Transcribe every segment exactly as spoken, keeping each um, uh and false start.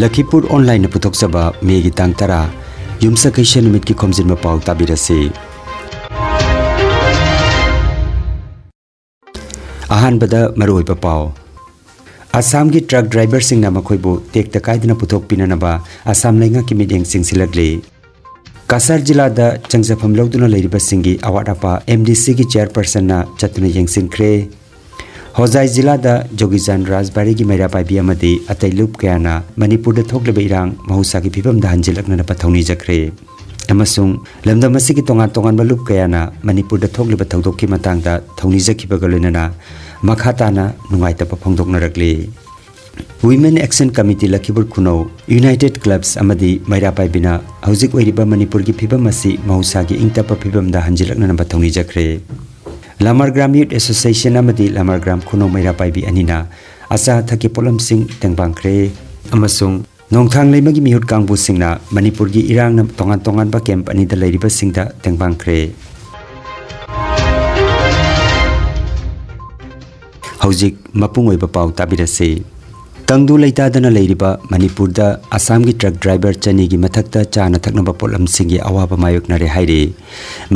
ꯂꯈꯤꯄꯨꯔ ꯑꯣꯟꯂꯥꯏꯟꯅ ꯄꯨꯊꯣꯛꯆꯕ ꯃꯦꯒꯤ ꯇꯥꯡ ꯇꯔꯥ, ꯌꯨꯝꯁꯀꯩꯁ ꯅꯨꯃꯤꯠꯀꯤ ꯈꯣꯝꯖꯤꯟꯕ ꯄꯥꯎ ꯇꯥꯕꯤꯔꯁꯤ꯫ ꯑꯍꯥꯟꯕꯗ ꯃꯔꯨꯑꯣꯏꯕ ꯄꯥꯎ꯫ ꯑꯁꯥꯝꯒꯤ ꯇ꯭ꯔꯛ ꯗ꯭ꯔꯥꯏꯚꯔꯁꯤꯡꯅ ꯃꯈꯣꯏꯕꯨ ꯇꯦꯛꯇ ꯀꯥꯏꯗꯅ ꯄꯨꯊꯣꯛꯄꯤꯅꯅꯕ ꯑꯁꯥꯝ ꯂꯩꯉꯥꯛꯀꯤ ꯃꯤꯠꯌꯦꯡ ꯆꯤꯡꯁꯤꯜꯂꯛꯂꯤ꯫ ꯀꯁꯥꯔ ꯖꯤꯂꯥꯗ ꯆꯪꯖꯐꯝ ꯂꯧꯗꯨꯅ ꯂꯩꯔꯤꯕꯁꯤꯡꯒꯤ ꯑꯋꯥꯠ ꯑꯄꯥ ꯑꯦꯝ ꯗꯤ ꯁꯤꯒꯤ ꯆꯤꯌꯔꯄꯔꯁꯟꯅ ꯆꯠꯇꯨꯅ ꯌꯦꯡꯁꯤꯟꯈ꯭ꯔꯦ꯫ ꯍꯣꯖꯥꯏ ꯖꯤꯂꯥꯗ ꯖꯣꯒꯤꯖꯥꯟ ꯔꯥꯖꯕꯥꯔꯤꯒꯤ ꯃꯩꯔꯥ ꯄꯥꯏꯕꯤ ꯑꯃꯗꯤ ꯑꯇꯩ ꯂꯨꯞ ꯀꯌꯥꯅ ꯃꯅꯤꯄꯨꯔꯗ ꯊꯣꯛꯂꯤꯕ ꯏꯔꯥꯡ ꯃꯍꯧꯁꯥꯒꯤ ꯐꯤꯕꯝꯗ ꯍꯟꯖꯤꯜꯂꯛꯅꯅꯕ ꯊꯧꯅꯤꯖꯈ꯭ꯔꯦ꯫ ꯑꯃꯁꯨꯡ ꯂꯝꯗꯝ ꯑꯁꯤꯒꯤ ꯇꯣꯉꯥꯟ ꯇꯣꯉꯥꯟꯕ ꯂꯨꯞ ꯀꯌꯥꯅ ꯃꯅꯤꯄꯨꯔꯗ ꯊꯣꯛꯂꯤꯕ ꯊꯧꯗꯣꯛꯀꯤ ꯃꯇꯥꯡꯗ ꯊꯧꯅꯤꯖꯈꯤꯕꯒ ꯂꯣꯏꯅꯅ ꯃꯈꯥ ꯇꯥꯅ ꯅꯨꯡꯉꯥꯏꯇꯕ ꯐꯣꯡꯗꯣꯛꯅꯔꯛꯂꯤ꯫ Women Action Committee ꯂꯈꯤꯄꯨꯔ ꯈꯨꯅꯧ, United Clubs ꯑꯃꯗꯤ ꯃꯩꯔꯥ ꯄꯥꯏꯕꯤꯅ ꯍꯧꯖꯤꯛ ꯑꯣꯏꯔꯤꯕ ꯃꯅꯤꯄꯨꯔꯒꯤ ꯐꯤꯕꯝ ꯑꯁꯤ ꯃꯍꯧꯁꯥꯒꯤ ꯏꯪ ꯇꯞꯄ ꯐꯤꯕꯝꯗ ꯍꯟꯖꯤꯜꯂꯛꯅꯅꯕ ꯊꯧꯅꯤꯖꯈ꯭ꯔꯦ꯫ ꯂꯃꯥꯔꯒ꯭ꯔꯥꯝ ꯌꯨꯠ ꯑꯦꯁꯣꯁꯤꯌꯦꯁꯟ ꯑꯃꯗꯤ ꯂꯃꯥꯔꯒ꯭ꯔꯥꯝ ꯈꯨꯅꯧ ꯃꯩꯔꯥ ꯄꯥꯏꯕꯤ ꯑꯅꯤꯅ ꯑꯆꯥ ꯑꯊꯛꯀꯤ ꯄꯣꯠꯂꯝꯁꯤꯡ ꯇꯦꯡꯕꯥꯡꯈ꯭ꯔꯦ꯫ ꯑꯃꯁꯨꯡ ꯅꯣꯡꯊꯥꯡ ꯂꯩꯃꯒꯤ ꯃꯤꯍꯨꯠ ꯀꯥꯡꯕꯨꯁꯤꯡꯅ ꯃꯅꯤꯄꯨꯔꯒꯤ ꯏꯔꯥꯡꯅ ꯇꯣꯉꯥꯟ ꯇꯣꯉꯥꯟꯕ ꯀꯦꯝꯞ ꯑꯅꯤꯗ ꯂꯩꯔꯤꯕꯁꯤꯡꯗ ꯇꯦꯡꯕꯥꯡꯈ꯭ꯔꯦ꯫ ꯍꯧꯖꯤꯛ ꯃꯄꯨꯡ ꯑꯣꯏꯕ ꯄꯥꯎ ꯇꯥꯕꯤꯔꯁꯤ꯫ ꯇꯪꯗꯨ ꯂꯩꯇꯥꯗꯅ ꯂꯩꯔꯤꯕ ꯃꯅꯤꯄꯨꯔꯗ ꯑꯁꯥꯝꯒꯤ ꯇ꯭ꯔꯛ ꯗ꯭ꯔꯥꯏꯚꯔ ꯆꯅꯤꯒꯤ ꯃꯊꯛꯇ ꯆꯥꯅ ꯊꯛꯅꯕ ꯄꯣꯠꯂꯝꯁꯤꯡꯒꯤ ꯑꯋꯥꯕ ꯃꯥꯌꯣꯛꯅꯔꯦ ꯍꯥꯏꯔꯤ꯫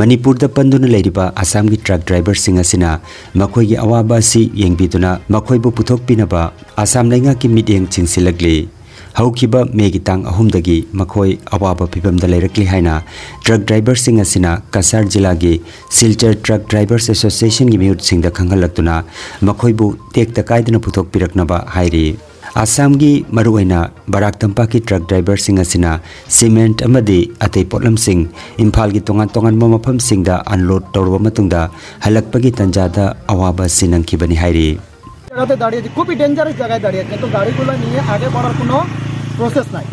ꯃꯅꯤꯄꯨꯔꯗ ꯄꯟꯗꯨꯅ ꯂꯩꯔꯤꯕ ꯑꯁꯥꯝꯒꯤ ꯇ꯭ꯔꯛ ꯗ꯭ꯔꯥꯏꯚꯔꯁꯤꯡ ꯑꯁꯤꯅ ꯃꯈꯣꯏꯒꯤ ꯑꯋꯥꯕ ꯑꯁꯤ ꯌꯦꯡꯕꯤꯗꯨꯅ ꯃꯈꯣꯏꯕꯨ ꯄꯨꯊꯣꯛꯄꯤꯅꯕ ꯑꯁꯥꯝ ꯂꯩꯉꯥꯛꯀꯤ ꯃꯤꯠꯌꯦꯡ ꯆꯤꯡꯁꯤꯜꯂꯛꯂꯤ꯫ ꯍꯧꯈꯤꯕ ꯃꯦꯒꯤ ꯇꯥꯡ ꯑꯍꯨꯝꯗꯒꯤ ꯃꯈꯣꯏ ꯑꯋꯥꯕ ꯐꯤꯚꯝꯗ ꯂꯩꯔꯛꯂꯤ ꯍꯥꯏꯅ ꯇ꯭ꯔꯛ ꯗ꯭ꯔꯥꯏꯚꯔꯁꯤꯡ ꯑꯁꯤꯅ ꯀꯁꯥꯔ ꯖꯤꯂꯥꯒꯤ ꯁꯤꯜꯆꯔ ꯇ꯭ꯔꯛ ꯗ꯭ꯔꯥꯏꯚꯔꯁ ꯑꯦꯁꯣꯁꯤꯌꯦꯁꯟꯒꯤ ꯃꯤꯍꯨꯠꯁꯤꯡꯗ ꯈꯪꯍꯜꯂꯛꯇꯨꯅ ꯃꯈꯣꯏꯕꯨ ꯇꯦꯛꯇ ꯀꯥꯏꯗꯅ ꯄꯨꯊꯣꯛꯄꯤꯔꯛꯅꯕ ꯍꯥꯏꯔꯤ꯫ ꯑꯁꯥꯝꯒꯤ ꯃꯔꯨꯑꯣꯏꯅ ꯕꯔꯥꯛ ꯇꯝꯄꯥꯛꯀꯤ ꯇ꯭ꯔꯛ ꯗ꯭ꯔꯥꯏꯚꯔꯁꯤꯡ ꯑꯁꯤꯅ ꯁꯤꯃꯦꯟꯠ ꯑꯃꯗꯤ ꯑꯇꯩ ꯄꯣꯠꯂꯝꯁꯤꯡ ꯏꯝꯐꯥꯜꯒꯤ ꯇꯣꯉꯥꯟ ꯇꯣꯉꯥꯟꯕ ꯃꯐꯝꯁꯤꯡꯗ ꯑꯟꯂꯣꯗ ꯇꯧꯔꯕ ꯃꯇꯨꯡꯗ ꯍꯜꯂꯛꯄꯒꯤ ꯇꯟꯖꯥꯗ ꯑꯋꯥꯕ ꯑꯁꯤ ꯅꯪꯈꯤꯕꯅꯤ ꯍꯥꯏꯔꯤ꯫ জায়গাতে দাঁড়িয়ে আছে, খুবই ডেঞ্জারাস জায়গায় দাঁড়িয়ে আছে, কিন্তু গাড়িগুলো নিয়ে আগে বাড়ার কোনো প্রসেস নাই।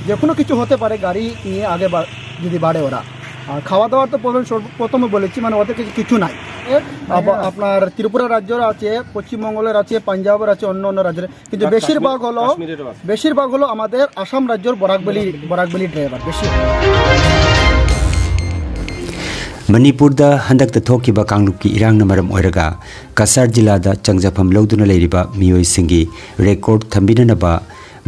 যে কোনো কিছু হতে পারে গাড়ি নিয়ে আগে বাড়-, যদি বাড়ে ওরা। আর খাওয়া দাওয়ার তো প্রবলেম সর্ব-, প্রথমে বলেছি, মানে ওদের কাছে কিছু নাই। এ, আব-, আপনার ত্রিপুরা রাজ্যের আছে, পশ্চিমবঙ্গের আছে, পাঞ্জাবের আছে, অন্য অন্য রাজ্যের, কিন্তু বেশিরভাগ হলো, কাশ্মীরেরও আছে। বেশিরভাগ হলো আমাদের আসাম রাজ্যের Barak valley, Barak valley driver বেশি। ꯃꯅꯤꯄꯨꯔꯗ ꯍꯟꯗꯛꯇ ꯊꯣꯛꯈꯤꯕ ꯀꯥꯡꯂꯨꯞꯀꯤ ꯏꯔꯥꯡꯅ ꯃꯔꯝ ꯑꯣꯏꯔꯒ ꯀꯁꯥꯔ ꯖꯤꯂꯥꯗ ꯆꯪꯖꯐꯝ ꯂꯧꯗꯨꯅ ꯂꯩꯔꯤꯕ ꯃꯤꯑꯣꯏꯁꯤꯡꯒꯤ ꯔꯦꯀꯣꯔꯗ ꯊꯝꯕꯤꯅꯅꯕ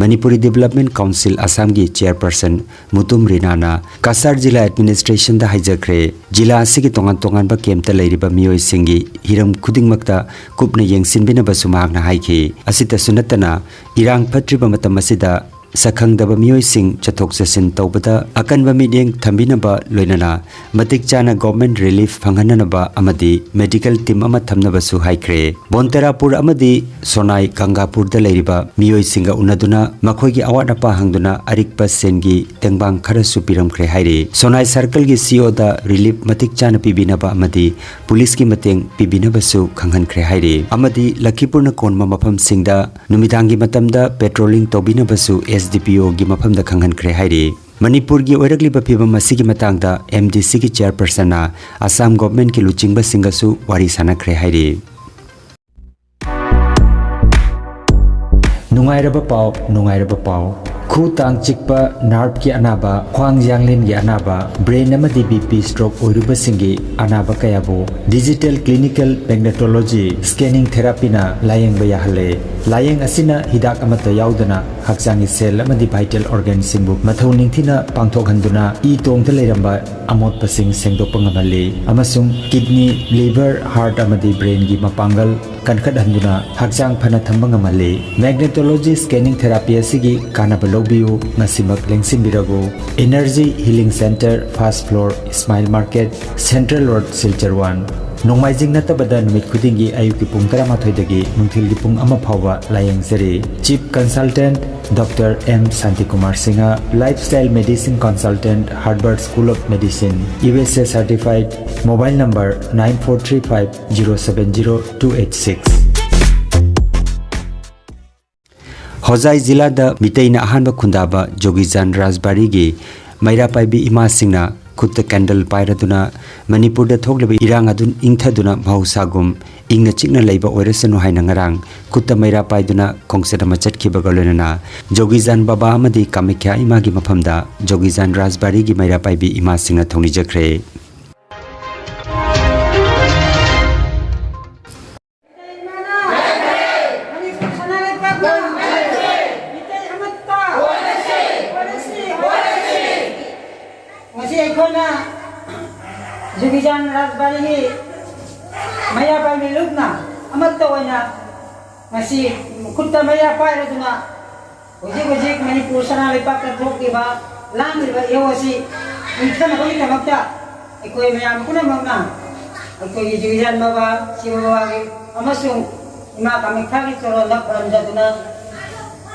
ꯃꯅꯤꯄꯨꯔꯤ ꯗꯤꯕꯦꯂꯞꯃꯦꯟ ꯀꯥꯎꯟꯁꯤꯜ ꯑꯁꯥꯝꯒꯤ ꯆꯦꯌꯔꯄꯔꯁꯟ ꯃꯨꯇꯨꯝ ꯔꯤꯅꯥꯅ ꯀꯁꯥꯔ ꯖꯤꯂꯥ ꯑꯦꯗꯃꯤꯅꯤꯁꯇ꯭ꯔꯦꯁꯟꯗ ꯍꯥꯏꯖꯈ꯭ꯔꯦ, ꯖꯤꯂꯥ ꯑꯁꯤꯒꯤ ꯇꯣꯉꯥꯟ ꯇꯣꯉꯥꯟꯕ ꯀꯦꯝꯞꯇ ꯂꯩꯔꯤꯕ ꯃꯤꯑꯣꯏꯁꯤꯡꯒꯤ ꯍꯤꯔꯝ ꯈꯨꯗꯤꯡꯃꯛꯇ ꯀꯨꯞꯅ ꯌꯦꯡꯁꯤꯟꯕꯤꯅꯕꯁꯨ ꯃꯍꯥꯛꯅ ꯍꯥꯏꯈꯤ꯫ ꯑꯁꯤꯇꯁꯨ ꯅꯠꯇꯅ, ꯏꯔꯥꯡ ꯐꯠꯇ꯭ꯔꯤꯕ ꯃꯇꯝ ꯑꯁꯤꯗ ꯁꯛꯈꯪꯗꯕ ꯃꯤꯑꯣꯏꯁꯤꯡ ꯆꯠꯊꯣꯛ ꯆꯠꯁꯤꯟ ꯇꯧꯕꯗ ꯑꯀꯟꯕ ꯃꯤꯠꯌꯦꯡ ꯊꯝꯕꯤꯅꯕ, ꯂꯣꯏꯅꯅ ꯃꯇꯤꯛ ꯆꯥꯅ ꯒꯣꯚꯔꯟꯃꯦꯟꯠ ꯔꯤꯂꯤꯐ ꯐꯪꯍꯟꯅꯅꯕ ꯑꯃꯗꯤ ꯃꯦꯗꯤꯀꯦꯜ ꯇꯤꯝ ꯑꯃ ꯊꯝꯅꯕꯁꯨ ꯍꯥꯏꯈ꯭ꯔꯦ꯫ ꯕꯣꯟꯇꯦꯔꯥꯄꯨꯔ ꯑꯃꯗꯤ ꯁꯣꯅꯥꯏ ꯒꯪꯒꯥꯄꯨꯔꯗ ꯂꯩꯔꯤꯕ ꯃꯤꯑꯣꯏꯁꯤꯡꯒ ꯎꯅꯗꯨꯅ ꯃꯈꯣꯏꯒꯤ ꯑꯋꯥꯠ ꯑꯄꯥ ꯍꯪꯗꯨꯅ ꯑꯔꯤꯛꯄ ꯁꯦꯟꯒꯤ ꯇꯦꯡꯕꯥꯡ ꯈꯔꯁꯨ ꯄꯤꯔꯝꯈ꯭ꯔꯦ ꯍꯥꯏꯔꯤ꯫ ꯁꯣꯅꯥꯏ ꯁꯔꯀꯜꯒꯤ ꯁꯤꯏꯑꯣꯗ ꯔꯤꯂꯤꯐ ꯃꯇꯤꯛ ꯆꯥꯅ ꯄꯤꯕꯤꯅꯕ ꯑꯃꯗꯤ ꯄꯨꯂꯤꯁꯀꯤ ꯃꯇꯦꯡ ꯄꯤꯕꯤꯅꯕꯁꯨ ꯈꯪꯍꯟꯈ꯭ꯔꯦ ꯍꯥꯏꯔꯤ꯫ ꯑꯃꯗꯤ ꯂꯈꯤꯄꯨꯔꯅ ꯀꯣꯟꯕ ꯃꯐꯝꯁꯤꯡꯗ ꯅꯨꯃꯤꯗꯥꯡꯒꯤ ꯃꯇꯝꯗ ꯄꯦꯇ꯭ꯔꯣꯂꯤꯡ ꯇꯧꯕꯤꯅꯕꯁꯨ ꯑꯦꯁ ꯗꯤ ꯄꯤ ꯑꯣꯒꯤ ꯃꯐꯝꯗ ꯈꯪꯍꯟꯈ꯭ꯔꯦ ꯍꯥꯏꯔꯤ꯫ ꯃꯅꯤꯄꯨꯔꯒꯤ ꯑꯣꯏꯔꯛꯂꯤꯕ ꯐꯤꯕꯝ ꯑꯁꯤꯒꯤ ꯃꯇꯥꯡꯗ ꯑꯦꯝ ꯗꯤ ꯁꯤꯒꯤ ꯆꯦꯌꯔꯄꯔꯁꯟꯅ ꯑꯁꯥꯝ ꯒꯣꯚꯔꯟꯃꯦꯟꯠꯀꯤ ꯂꯨꯆꯤꯡꯕꯁꯤꯡꯒꯁꯨ ꯋꯥꯔꯤ ꯁꯥꯟꯅꯈ꯭ꯔꯦ ꯍꯥꯏꯔꯤ꯫ ꯅꯨꯡꯉꯥꯏꯔꯕ ꯄꯥꯎ, ꯅꯨꯡꯉꯥꯏꯔꯕ ꯄꯥꯎ꯫ ꯈꯨ ꯇꯥꯡ ꯆꯤꯛꯄ, ꯅꯥꯔꯚꯀꯤ ꯑꯅꯥꯕ, ꯈ꯭ꯋꯥꯡ ꯌꯥꯡꯂꯦꯟꯒꯤ ꯑꯅꯥꯕ, ꯕ꯭ꯔꯦꯟ ꯑꯃꯗꯤ ꯕꯤ ꯄꯤ ꯁ꯭ꯇ꯭ꯔꯣꯛ ꯑꯣꯏꯔꯨꯕꯁꯤꯡꯒꯤ ꯑꯅꯥꯕ ꯀꯌꯥꯕꯨ ꯗꯤꯖꯤꯇꯦꯜ ꯀ꯭ꯂꯤꯅꯤꯀꯦꯜ ꯃꯦꯒꯅꯦꯇꯣꯂꯣꯖꯤ ꯁ꯭ꯀꯦꯅꯤꯡ ꯊꯦꯔꯥꯄꯤꯅ ꯂꯥꯌꯦꯡꯕ ꯌꯥꯍꯜꯂꯦ꯫ ꯂꯥꯌꯦꯡ ꯑꯁꯤꯅ ꯍꯤꯗꯥꯛ ꯑꯃꯠꯇ ꯌꯥꯎꯗꯅ ꯍꯛꯆꯥꯡꯒꯤ ꯁꯦꯜ ꯑꯃꯗꯤ ꯚꯥꯏꯇꯦꯜ ꯑꯣꯔꯒꯥꯟꯁꯤꯡꯕꯨ ꯃꯊꯧ ꯅꯤꯡꯊꯤꯅ ꯄꯥꯡꯊꯣꯛꯍꯟꯗꯨꯅ ꯏ ꯇꯣꯡꯗ ꯂꯩꯔꯝꯕ ꯑꯃꯣꯠꯄꯁꯤꯡ ꯁꯦꯡꯗꯣꯛꯄ ꯉꯝꯍꯜꯂꯤ ꯑꯃꯁꯨꯡ ꯀꯤꯗꯅꯤ, ꯂꯤꯚꯔ, ꯍꯥꯔꯠ ꯑꯃꯗꯤ ꯕ꯭ꯔꯦꯟꯒꯤ ꯃꯄꯥꯡꯒꯜ ꯀꯟꯈꯠꯍꯟꯗꯨꯅ ꯍꯛꯆꯥꯡ ꯐꯅ ꯊꯝꯕ ꯉꯝꯍꯜꯂꯤ꯫ ꯃꯦꯒꯅꯦꯇꯣꯂꯣꯖꯤ ꯁ꯭ꯀꯦꯅꯤꯡ ꯊꯦꯔꯥꯄꯤ ꯑꯁꯤꯒꯤ ꯀꯥꯟꯅꯕ ꯂꯧꯕꯤꯌꯨ, ꯉꯁꯤꯃꯛ ꯂꯦꯡꯁꯤꯟꯕꯤꯔꯕꯨ꯫ Energy healing centre, first floor, Ismail market, central road, Silchar one. ꯅꯣꯡꯃꯥꯏꯖꯤꯡ ꯅꯠꯇꯕꯗ ꯅꯨꯃꯤꯠ ꯈꯨꯗꯤꯡꯒꯤ ꯑꯌꯨꯛꯀꯤ ꯄꯨꯡ ꯇꯔꯥꯃꯥꯊꯣꯏꯗꯒꯤ ꯅꯨꯡꯊꯤꯜꯒꯤ ꯄꯨꯡ ꯑꯃ ꯐꯥꯎꯕ ꯂꯥꯌꯦꯡꯖꯔꯤ꯫ Chief consultant doctor M Shantikumar Singha, lifestyle medicine consultant, Harvard school of medicine, U S A certified, mobile number nine four three five zero seven zero two eight six. Hojai ꯖꯤꯂꯥꯗ ꯃꯤꯇꯩꯅ ꯑꯍꯥꯟꯕ ꯈꯨꯟꯗꯥꯕ ꯖꯣꯒꯤꯖꯥꯟ ꯔꯥꯖꯕꯥꯔꯤꯒꯤ ꯃꯩꯔꯥ ꯄꯥꯏꯕꯤ ꯏꯃꯥꯁꯤꯡꯅ ꯈꯨꯠꯇ ꯀꯦꯟꯗꯜ ꯄꯥꯏꯔꯗꯨꯅ ꯃꯅꯤꯄꯨꯔꯗ ꯊꯣꯛꯂꯤꯕ ꯏꯔꯥꯡ ꯑꯗꯨ ꯏꯪꯊꯗꯨꯅ ꯃꯍꯧꯁꯥꯒꯨꯝ ꯏꯪꯅ ꯆꯤꯛꯅ ꯂꯩꯕ ꯑꯣꯏꯔꯁꯅꯨ ꯍꯥꯏꯅ ꯉꯔꯥꯡ ꯈꯨꯠꯇ ꯃꯩꯔꯥ ꯄꯥꯏꯗꯨꯅ ꯈꯣꯡꯆꯠ ꯑꯃ ꯆꯠꯈꯤꯕꯒ ꯂꯣꯏꯅꯅ ꯖꯣꯒꯤꯖꯥꯟ ꯕꯕꯥ ꯑꯃꯗꯤ ꯀꯥꯃꯈ꯭ꯌꯥ ꯏꯃꯥꯒꯤ ꯃꯐꯝꯗ ꯖꯣꯒꯤꯖꯥꯟ ꯔꯥꯖꯕꯥꯔꯤꯒꯤ ꯃꯩꯔꯥ ꯄꯥꯏꯕꯤ ꯏꯃꯥꯁꯤꯡꯅ ꯊꯧꯅꯤꯖꯈ꯭ꯔꯦ꯫ ꯃꯅꯤꯄꯨꯔ ꯁꯅꯥ ꯂꯩꯕꯥꯛꯅ ꯃꯤꯇꯩ ꯗꯤꯕꯤꯖꯟ ꯔꯥꯖꯕꯥꯔꯤꯒꯤ ꯃꯩꯔꯥ ꯄꯥꯏꯕꯤ ꯂꯨꯞꯅ ꯑꯃꯠꯇ ꯑꯣꯏꯅ ꯉꯁꯤ ꯈꯨꯠꯇ ꯃꯩꯔꯥ ꯄꯥꯏꯔꯗꯨꯅ ꯍꯧꯖꯤꯛ ꯍꯧꯖꯤꯛ ꯃꯅꯤꯄꯨꯔ ꯁꯅꯥ ꯂꯩꯄꯥꯛꯇ ꯊꯣꯛꯂꯤꯕ ꯂꯥꯡꯂꯤꯕ ꯏꯍꯧ ꯑꯁꯤ ꯏꯪꯊꯅꯕꯒꯤꯗꯃꯛꯇ ꯑꯩꯈꯣꯏ ꯃꯌꯥꯝ ꯄꯨꯝꯅꯃꯛꯅ ꯑꯩꯈꯣꯏꯒꯤ ꯗꯤꯕꯤꯖꯟ ꯕꯕꯥ, ꯁꯤꯕ ꯕꯕꯥꯒꯤ ꯑꯃꯁꯨꯡ ꯏꯃꯥ ꯀꯥꯃꯥꯈ꯭ꯌꯥꯒꯤ ꯆꯔꯣꯟꯗ ꯈꯨꯔꯨꯝꯖꯗꯨꯅ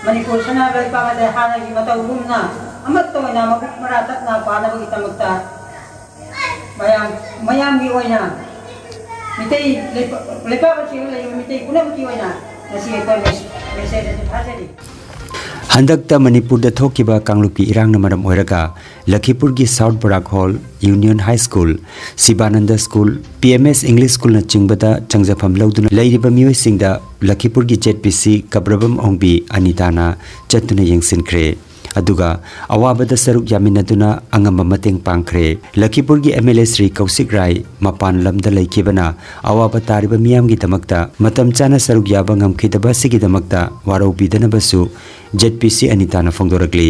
ꯃꯅꯤꯄꯨꯔ ꯁꯅꯥ ꯂꯩꯄꯥꯛ ꯑꯁꯦ ꯍꯥꯟꯅꯒꯤ ꯃꯇꯧꯒꯨꯝꯅ ꯑꯃꯠꯇ ꯑꯣꯏꯅ ꯃꯕꯨꯛ ꯃꯔꯥ ꯇꯠꯅ ꯄꯥꯟꯅꯕꯒꯤꯗꯃꯛꯇ ꯃꯌꯥꯝ, ꯃꯌꯥꯝꯒꯤ ꯑꯣꯏꯅ ꯃꯤꯇꯩ ꯂꯩꯄꯥꯛ, ꯂꯩꯄꯥꯛ ꯑꯁꯤꯗ ꯂꯩꯔꯤꯕ ꯃꯤꯇꯩ ꯄꯨꯝꯅꯃꯛꯀꯤ ꯑꯣꯏꯅ ꯉꯁꯤ ꯑꯩꯈꯣꯏ ꯃꯦꯁꯦꯖ ꯑꯁꯤ ꯊꯥꯖꯔꯤ꯫ ꯍꯟꯗꯛꯇ ꯃꯅꯤꯄꯨꯔꯗ ꯊꯣꯛꯈꯤꯕ ꯀꯥꯡꯂꯨꯞꯀꯤ ꯏꯔꯥꯡꯅ ꯃꯔꯝ ꯑꯣꯏꯔꯒ ꯂꯈꯤꯄꯨꯔꯒꯤ south Barak hall, union high school, Shivananda school, P M S English ꯁ꯭ꯀꯨꯜꯅꯆꯤꯡꯕꯗ ꯆꯪꯖꯐꯝ ꯂꯧꯗꯨꯅ ꯂꯩꯔꯤꯕ ꯃꯤꯑꯣꯏꯁꯤꯡꯗ ꯂꯈꯤꯄꯨꯔꯒꯤ ꯖꯦꯠ ꯄꯤ ꯁꯤ ꯀꯕ꯭ꯔꯕꯝ ꯑꯣꯡꯕꯤ ꯑꯅꯤꯇꯥꯅ ꯆꯠꯇꯨꯅ ꯌꯦꯡꯁꯤꯟꯈ꯭ꯔꯦ꯫ ꯑꯗꯨꯒ ꯑꯋꯥꯕꯗ ꯁꯔꯨꯛ ꯌꯥꯃꯤꯟꯅꯗꯨꯅ ꯑꯉꯝꯕ ꯃꯇꯦꯡ ꯄꯥꯡꯈ꯭ꯔꯦ꯫ ꯂꯈꯤꯄꯨꯔꯒꯤ ꯑꯦꯝ ꯑꯦꯜ ꯑꯦ ꯁ꯭ꯔꯤ ꯀꯧꯁꯤꯛ ꯔꯥꯏ ꯃꯄꯥꯟ ꯂꯝꯗ ꯂꯩꯈꯤꯕꯅ ꯑꯋꯥꯕ ꯇꯥꯔꯤꯕ ꯃꯤꯌꯥꯝꯒꯤꯗꯃꯛꯇ ꯃꯇꯝ ꯆꯥꯅ ꯁꯔꯨꯛ ꯌꯥꯕ ꯉꯝꯈꯤꯗꯕ ꯑꯁꯤꯒꯤꯗꯃꯛꯇ ꯋꯥꯔꯧꯕꯤꯗꯅꯕꯁꯨ ꯖꯦꯠ ꯄꯤ ꯁꯤ ꯑꯅꯤꯇꯥꯅ ꯐꯣꯡꯗꯣꯔꯛꯂꯤ꯫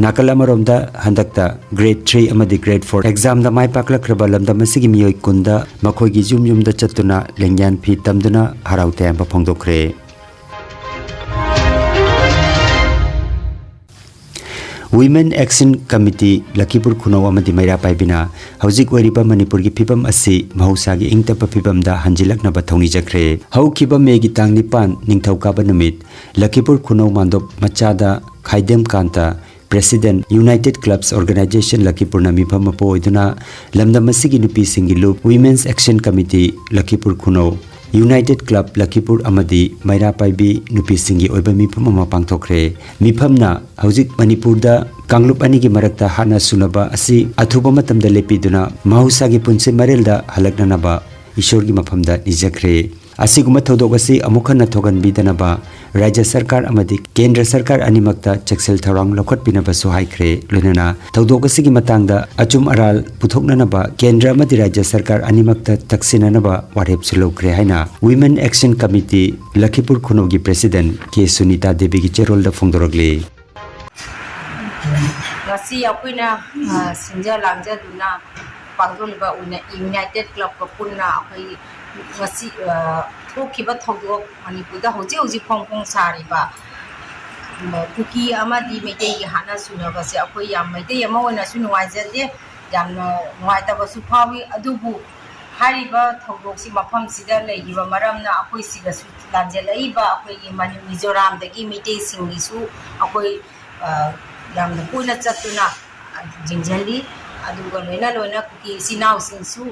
ꯅꯥꯀꯜ ꯑꯃꯔꯣꯝꯗ ꯍꯟꯗꯛꯇ ꯒ꯭ꯔꯦꯗ ꯊ꯭ꯔꯤ ꯑꯃꯗꯤ ꯒ꯭ꯔꯦꯗ ꯐꯣꯔ ꯑꯦꯛꯖꯥꯝꯗ ꯃꯥꯏ ꯄꯥꯛꯂꯛꯈ꯭ꯔꯕ ꯂꯝꯗꯝ ꯑꯁꯤꯒꯤ ꯃꯤꯑꯣꯏ ꯀꯨꯟꯗ ꯃꯈꯣꯏꯒꯤ ꯌꯨꯝ ꯌꯨꯝꯗ ꯆꯠꯇꯨꯅ ꯂꯦꯡꯌꯥꯟ ꯐꯤ ꯇꯝꯗꯨꯅ ꯍꯔꯥꯎ ꯇꯌꯥꯝꯕ ꯐꯣꯡꯗꯣꯛꯈ꯭ꯔꯦ꯫ Women Action Committee ꯂꯈꯤꯄꯨꯔ ꯈꯨꯅꯧ ꯑꯃꯗꯤ ꯃꯩꯔꯥ ꯄꯥꯏꯕꯤꯅ ꯍꯧꯖꯤꯛ ꯑꯣꯏꯔꯤꯕ ꯃꯅꯤꯄꯨꯔꯒꯤ ꯐꯤꯕꯝ ꯑꯁꯤ ꯃꯍꯧꯁꯥꯒꯤ ꯏꯪ ꯇꯞꯄ ꯐꯤꯕꯝꯗ ꯍꯟꯖꯤꯜꯂꯛꯅꯕ ꯊꯧꯅꯤꯖꯈ꯭ꯔꯦ꯫ ꯍꯧꯈꯤꯕ ꯃꯦꯒꯤ ꯇꯥꯡ ꯅꯤꯄꯥꯟ, ꯅꯤꯡꯊꯧꯀꯥꯕ ꯅꯨꯃꯤꯠ, ꯂꯈꯤꯄꯨꯔ ꯈꯨꯅꯧ ꯃꯥꯟꯗꯣꯞ ꯃꯆꯥꯗ ꯈꯥꯏꯗꯦꯝ ꯀꯥꯟꯇ, President, United Clubs Organisation ꯂꯈꯤꯄꯨꯔꯅ ꯃꯤꯐꯝ ꯑꯃ ꯄꯣꯏꯗꯨꯅ ꯂꯝꯗꯝ ꯑꯁꯤꯒꯤ ꯅꯨꯄꯤꯁꯤꯡꯒꯤ ꯂꯨꯞ Women's Action Committee ꯂꯈꯤꯄꯨꯔ ꯈꯨꯅꯧ, United Club ꯂꯈꯤꯄꯨꯔ ꯑꯃꯗꯤ ꯃꯩꯔꯥ ꯄꯥꯏꯕꯤ ꯅꯨꯄꯤꯁꯤꯡꯒꯤ ꯑꯣꯏꯕ ꯃꯤꯐꯝ ꯑꯃ ꯄꯥꯡꯊꯣꯛꯈ꯭ꯔꯦ꯫ ꯃꯤꯐꯝꯅ ꯍꯧꯖꯤꯛ ꯃꯅꯤꯄꯨꯔꯗ ꯀꯥꯡꯂꯨꯞ ꯑꯅꯤꯒꯤ ꯃꯔꯛꯇ ꯍꯥꯠꯅ ꯁꯨꯅꯕ ꯑꯁꯤ ꯑꯊꯨꯕ ꯃꯇꯝꯗ ꯂꯦꯞꯄꯤꯗꯨꯅ ꯃꯍꯧꯁꯥꯒꯤ ꯄꯨꯟꯁꯤ ꯃꯔꯦꯜꯗ ꯍꯜꯂꯛꯅꯅꯕ ꯏꯁꯣꯔꯒꯤ ꯃꯐꯝꯗ ꯅꯤꯖꯈ꯭ꯔꯦ꯫ ꯑꯁꯤꯒꯨꯝꯕ ꯊꯧꯗꯣꯛ ꯑꯁꯤ ꯑꯃꯨꯛ ꯍꯟꯅ ꯊꯣꯛꯍꯟꯕꯤꯗꯅꯕ ꯔꯥꯖ꯭ꯌ ꯁꯔꯀꯥꯔ ꯑꯃꯗꯤ ꯀꯦꯟꯗ꯭ꯔ ꯁꯔꯀꯥꯔ ꯑꯅꯤꯃꯛꯇ ꯆꯦꯛꯁꯤꯜ ꯊꯧꯔꯥꯡ ꯂꯧꯈꯠꯄꯤꯅꯕꯁꯨ ꯍꯥꯏꯈ꯭ꯔꯦ꯫ ꯂꯣꯏꯅꯅ ꯊꯧꯗꯣꯛ ꯑꯁꯤꯒꯤ ꯃꯇꯥꯡꯗ ꯑꯆꯨꯝ ꯑꯔꯥꯜ ꯄꯨꯊꯣꯛꯅꯅꯕ ꯀꯦꯟꯗ꯭ꯔ ꯑꯃꯗꯤ ꯔꯥꯖ꯭ꯌ ꯁꯔꯀꯥꯔ ꯑꯅꯤꯃꯛꯇ ꯇꯛꯁꯤꯟꯅꯅꯕ ꯋꯥꯔꯦꯞꯁꯨ ꯂꯧꯈ꯭ꯔꯦ ꯍꯥꯏꯅ Women Action Committee ꯂꯈꯤꯄꯨꯔ ꯈꯨꯅꯧꯒꯤ President ꯀꯦ ꯁꯨꯅꯤꯇꯥ ꯗꯦꯕꯤꯒꯤ ꯆꯦꯔꯣꯜꯗ ꯐꯣꯡꯗꯣꯔꯛꯂꯤ꯫ ꯉꯁꯤ ꯑꯩꯈꯣꯏꯅ, ꯑ, ꯁꯤꯟꯖ ꯂꯥꯡꯖꯗꯨꯅ ꯄꯥꯡꯊꯣꯛꯂꯤꯕ ꯎꯅ-, ꯌꯨꯅꯥꯏꯇꯦꯠ ꯀ꯭ꯂꯕꯀ ꯄꯨꯟꯅ ꯑꯩꯈꯣꯏ ꯉꯁꯤ, ꯑ, ꯊꯣꯛꯈꯤꯕ ꯊꯧꯗꯣꯛ, ꯃꯅꯤꯄꯨꯔꯗ ꯍꯧꯖꯤꯛ ꯍꯧꯖꯤꯛ ꯐꯣꯡ ꯐꯣꯡ ꯁꯥꯔꯤꯕ, ꯎꯝ, ꯀꯨꯀꯤ ꯑꯃꯗꯤ ꯃꯩꯇꯩꯒꯤ ꯍꯥꯠꯅ ꯁꯨꯅꯕꯁꯦ ꯑꯩꯈꯣꯏ ꯌꯥꯝ, ꯃꯩꯇꯩ ꯑꯃ ꯑꯣꯏꯅꯁꯨ ꯅꯨꯡꯉꯥꯏꯖꯗꯦ, ꯌꯥꯝꯅ ꯅꯨꯡꯉꯥꯏꯇꯕꯁꯨ ꯐꯥꯎꯏ꯫ ꯑꯗꯨꯕꯨ ꯍꯥꯏꯔꯤꯕ ꯊꯧꯗꯣꯛꯁꯤ ꯃꯐꯝꯁꯤꯗ ꯂꯩꯈꯤꯕ ꯃꯔꯝꯅ ꯑꯩꯈꯣꯏ ꯁꯤꯗꯁꯨ ꯂꯥꯟꯖꯦꯜꯂꯛꯏꯕ ꯑꯩꯈꯣꯏꯒꯤ ꯃꯅꯤ-, ꯃꯤꯖꯣꯔꯥꯝꯗꯒꯤ ꯃꯩꯇꯩꯁꯤꯡꯒꯤꯁꯨ ꯑꯩꯈꯣꯏ, ꯑ, ꯌꯥꯝꯅ ꯀꯣꯏꯅ ꯆꯠꯇꯨꯅ ꯌꯦꯡꯁꯤꯜꯂꯤ꯫ ꯑꯗꯨꯒ ꯂꯣꯏꯅ ꯂꯣꯏꯅ ꯀꯨꯀꯤ ꯏꯆꯤꯟ ꯏꯅꯥꯎꯁꯤꯡꯁꯨ,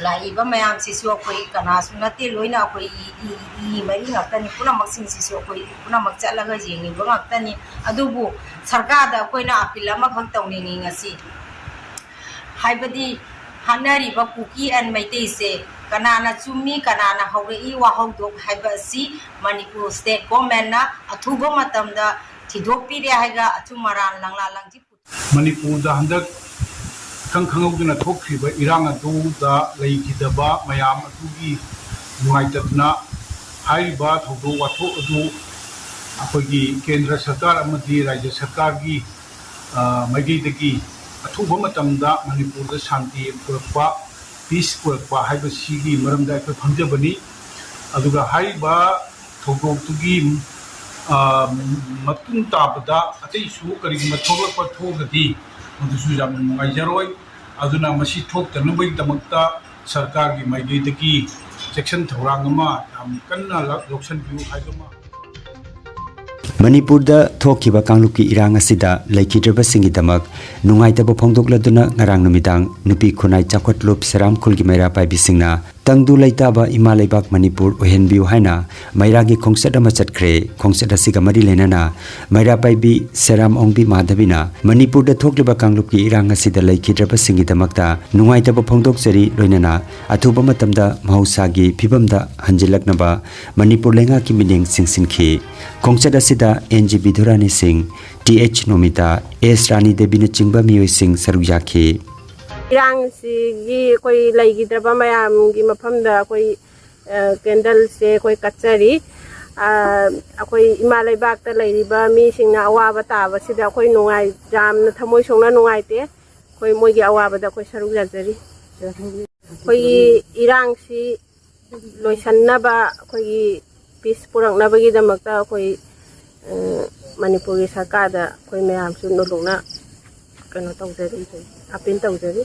ꯂꯥꯛꯏꯕ ꯃꯌꯥꯝꯁꯤꯁꯨ ꯑꯩꯈꯣꯏ ꯀꯅꯥꯁꯨ ꯅꯠꯇꯦ, ꯂꯣꯏꯅ ꯑꯩꯈꯣꯏ ꯏ, ꯏ, ꯏ ꯃꯔꯤ ꯉꯥꯛꯇꯅꯤ꯫ ꯄꯨꯝꯅꯃꯛꯁꯤꯡꯁꯤꯁꯨ ꯑꯩꯈꯣꯏ ꯄꯨꯝꯅꯃꯛ ꯆꯠꯂꯒ ꯌꯦꯡꯉꯤꯕ ꯉꯥꯛꯇꯅꯤ꯫ ꯑꯗꯨꯕꯨ ꯁꯔꯀꯥꯔꯗ ꯑꯩꯈꯣꯏꯅ ꯑꯄꯤꯜ ꯑꯃꯈꯛ ꯇꯧꯅꯤꯡꯉꯤ ꯉꯁꯤ, ꯍꯥꯏꯕꯗꯤ ꯍꯥꯠꯅꯔꯤꯕ ꯀꯨꯀꯤ ꯑꯦꯟ ꯃꯩꯇꯩꯁꯦ ꯀꯅꯥꯅ ꯆꯨꯝꯃꯤ, ꯀꯅꯥꯅ ꯍꯧꯔꯛꯏ ꯋꯥꯍꯧꯗꯣꯛ ꯍꯥꯏꯕ ꯑꯁꯤ ꯃꯅꯤꯄꯨꯔ ꯁ꯭ꯇꯦꯠ ꯒꯣꯔꯃꯦꯟꯅ ꯑꯊꯨꯕ ꯃꯇꯝꯗ ꯊꯤꯗꯣꯛꯄꯤꯔꯦ ꯍꯥꯏꯔꯒ ꯑꯆꯨꯝ ꯑꯔꯥꯟ ꯂꯪꯂꯥ ꯂꯪꯖꯤꯛ ꯃꯅꯤꯄꯨꯔꯗ ꯍꯟꯗꯛ ꯏꯈꯪ ꯈꯪꯍꯧꯗꯅ ꯊꯣꯛꯈ꯭ꯔꯤꯕ ꯏꯔꯥꯡ ꯑꯗꯨꯗ ꯂꯩꯈꯤꯗꯕ ꯃꯌꯥꯝ ꯑꯗꯨꯒꯤ ꯅꯨꯡꯉꯥꯏꯇꯗꯅ ꯍꯥꯏꯔꯤꯕ ꯊꯧꯗꯣꯛ ꯋꯥꯊꯣꯛ ꯑꯗꯨ ꯑꯩꯈꯣꯏꯒꯤ ꯀꯦꯟꯗ꯭ꯔ ꯁꯔꯀꯥꯔ ꯑꯃꯗꯤ ꯔꯥꯖ꯭ꯌ ꯁꯔꯀꯥꯔꯒꯤ, ꯑ, ꯃꯥꯏꯀꯩꯗꯒꯤ ꯑꯊꯨꯕ ꯃꯇꯝꯗ ꯃꯅꯤꯄꯨꯔꯗ ꯁꯥꯟꯇꯤ ꯄꯨꯔꯛꯄ, ꯄꯤꯁ ꯄꯨꯔꯛꯄ ꯍꯥꯏꯕꯁꯤꯒꯤ ꯃꯔꯝꯗ ꯑꯩꯈꯣꯏ ꯈꯪꯖꯕꯅꯤ꯫ ꯑꯗꯨꯒ ꯍꯥꯏꯔꯤꯕ ꯊꯧꯗꯣꯛꯇꯨꯒꯤ, ꯑ, ꯃꯇꯨꯡ ꯇꯥꯕꯗ ꯑꯇꯩꯁꯨ ꯀꯔꯤꯒꯨꯝꯕ ꯊꯣꯛꯂꯛꯄ ꯊꯣꯛꯑꯒꯗꯤ ꯃꯗꯨꯁꯨ ꯌꯥꯝꯅ ꯅꯨꯡꯉꯥꯏꯖꯔꯣꯏ꯫ ꯑꯗꯨꯅ ꯃꯁꯤ ꯊꯣꯛꯇꯅꯕꯒꯤꯗꯃꯛꯇ ꯁꯔꯀꯥꯔꯒꯤ ꯃꯥꯏꯀꯩꯗꯒꯤ ꯆꯦꯛꯁꯤꯟ ꯊꯧꯔꯥꯡ ꯑꯃ ꯌꯥꯝ ꯀꯟꯅ ꯂꯧ-, ꯂꯧꯁꯤꯟꯕꯤꯌꯨ ꯍꯥꯏꯕ ꯑꯃ꯫ ꯃꯅꯤꯄꯨꯔꯗ ꯊꯣꯛꯈꯤꯕ ꯀꯥꯡꯂꯨꯞꯀꯤ ꯏꯔꯥꯡ ꯑꯁꯤꯗ ꯂꯩꯈꯤꯗ꯭ꯔꯕꯁꯤꯡꯒꯤꯗꯃꯛ ꯅꯨꯡꯉꯥꯏꯇꯕ ꯐꯣꯡꯗꯣꯛꯂꯗꯨꯅ ꯉꯔꯥꯡ ꯅꯨꯃꯤꯗꯥꯡ ꯅꯨꯄꯤ ꯈꯨꯟꯅꯥꯏ ꯆꯥꯎꯈꯠꯂꯨꯞ ꯁꯦꯔꯥꯝ ꯈꯨꯜꯒꯤ ꯃꯩꯔꯥ ꯄꯥꯏꯕꯤꯁꯤꯡꯅ ꯇꯪꯗꯨ ꯂꯩꯇꯥꯕ ꯏꯃꯥ ꯂꯩꯕꯥꯛ ꯃꯅꯤꯄꯨꯔ ꯑꯣꯏꯍꯟꯕꯤꯌꯨ ꯍꯥꯏꯅ ꯃꯩꯔꯥꯒꯤ ꯈꯣꯡꯆꯠ ꯑꯃ ꯆꯠꯈ꯭ꯔꯦ꯫ ꯈꯣꯡꯆꯠ ꯑꯁꯤꯒ ꯃꯔꯤ ꯂꯩꯅꯅ ꯃꯩꯔꯥ ꯄꯥꯏꯕꯤ ꯁꯦꯔꯥꯝ ꯑꯣꯡꯕꯤ ꯃꯥꯙꯕꯤꯅ ꯃꯅꯤꯄꯨꯔꯗ ꯊꯣꯛꯂꯤꯕ ꯀꯥꯡꯂꯨꯞꯀꯤ ꯏꯔꯥꯡ ꯑꯁꯤꯗ ꯂꯩꯈꯤꯗ꯭ꯔꯕꯁꯤꯡꯒꯤꯗꯃꯛꯇ ꯅꯨꯡꯉꯥꯏꯇꯕ ꯐꯣꯡꯗꯣꯛꯆꯔꯤ, ꯂꯣꯏꯅꯅ ꯑꯊꯨꯕ ꯃꯇꯝꯗ ꯃꯍꯧꯁꯥꯒꯤ ꯐꯤꯕꯝꯗ ꯍꯟꯖꯤꯜꯂꯛꯅꯕ ꯃꯅꯤꯄꯨꯔ ꯂꯩꯉꯥꯛꯀꯤ ꯃꯤꯠꯌꯦꯡ ꯆꯤꯡꯁꯤꯟꯈꯤ꯫ ꯈꯣꯡꯆꯠ ꯑꯁꯤꯗ ꯑꯦꯟ ꯖꯤ ꯕꯤꯗꯨꯔꯥꯅꯤ ꯁꯤꯡ, ꯇꯤ ꯑꯩꯆ ꯅꯣꯃꯤꯇꯥ, ꯑꯦꯁ ꯔꯥꯅꯤ ꯗꯦꯕꯤꯅꯆꯤꯡꯕ ꯃꯤꯑꯣꯏꯁꯤꯡ ꯁꯔꯨꯛ ꯌꯥꯈꯤ꯫ ꯏꯔꯥꯡꯁꯤꯒꯤ ꯑꯩꯈꯣꯏ ꯂꯩꯈꯤꯗ꯭ꯔꯕ ꯃꯌꯥꯝꯒꯤ ꯃꯐꯝꯗ ꯑꯩꯈꯣꯏ, ꯑ, ꯀꯦꯟꯗꯜꯁꯦ ꯑꯩꯈꯣꯏ ꯀꯠꯆꯔꯤ꯫ ꯑ, ꯑꯩꯈꯣꯏ ꯏꯃꯥ ꯂꯩꯕꯥꯛꯇ ꯂꯩꯔꯤꯕ ꯃꯤꯁꯤꯡꯅ ꯑꯋꯥꯕ ꯇꯥꯕꯁꯤꯗ ꯑꯩꯈꯣꯏ ꯅꯨꯡꯉꯥꯏ-, ꯌꯥꯝꯅ ꯊꯃꯣꯏ ꯁꯣꯛꯅ ꯅꯨꯡꯉꯥꯏꯇꯦ꯫ ꯑꯩꯈꯣꯏ ꯃꯣꯏꯒꯤ ꯑꯋꯥꯕꯗ ꯑꯩꯈꯣꯏ ꯁꯔꯨꯛ ꯌꯥꯖꯔꯤ꯫ ꯑꯩꯈꯣꯏꯒꯤ ꯏꯔꯥꯡꯁꯤ ꯂꯣꯏꯁꯤꯟꯅꯕ, ꯑꯩꯈꯣꯏꯒꯤ ꯄꯤꯁ ꯄꯨꯔꯛꯅꯕꯒꯤꯗꯃꯛꯇ ꯑꯩꯈꯣꯏ, ꯑ, ꯃꯅꯤꯄꯨꯔꯒꯤ ꯁꯔꯀꯥꯔꯗ ꯑꯩꯈꯣꯏ ꯃꯌꯥꯝꯁꯨ ꯅꯣꯂꯨꯛꯅ ꯀꯩꯅꯣ ꯇꯧꯖꯔꯤ, ꯑꯄꯤꯜ ꯇꯧꯖꯔꯤ꯫